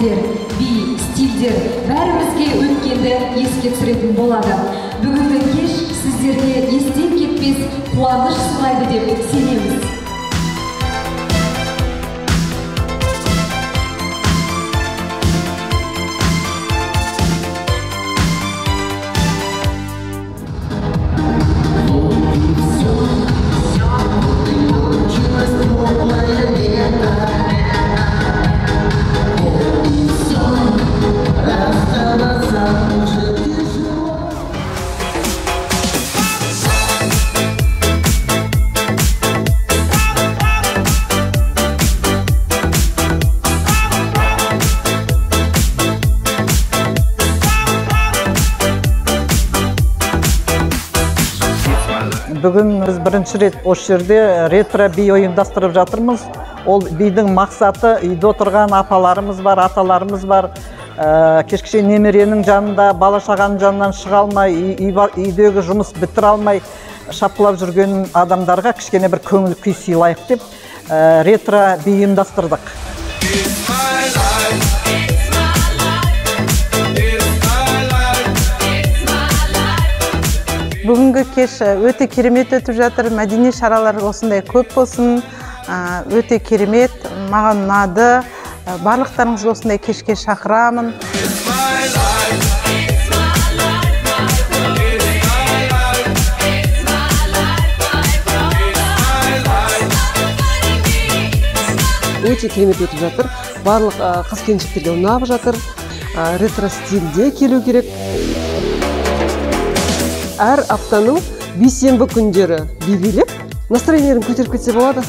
Әндер, би, стильдер бәрімізге өткенді еске түсіретін болады. Бүгінгі кеш сіздерге естен кетпес қуаныш сыйлайды деп сенеміз. Бүгін біз бірінші рет осы жерде ретро би ұйымдастырып жатырмыз. Ол бидің мақсаты үйде отырған апаларымыз бар, аталарымыз бар. Кешкі шейін немеренің жанында, бала шағаның жанынан шыға алмай, үйдегі жұмыс бітіре алмай шапқылап жүрген адамдарға кішкене бір көңіл күй сыйлайық деп ретро би ұйымдастырдық. Бүгінгі кеш өте керемет өтіп жатыр. Мәдени шаралар осындай көп болсын. Өте керемет, маған ұнады. Барлықтарыңызды осындай кешке шақырамын. Өте керемет өтіп жатыр. Барлық қыз келіншектерге ұнап жатыр. Ретро стильде келу керек. Әр аптаның бейсенбі күндері би билеп, настроениелерін көтеріп кетсе болады.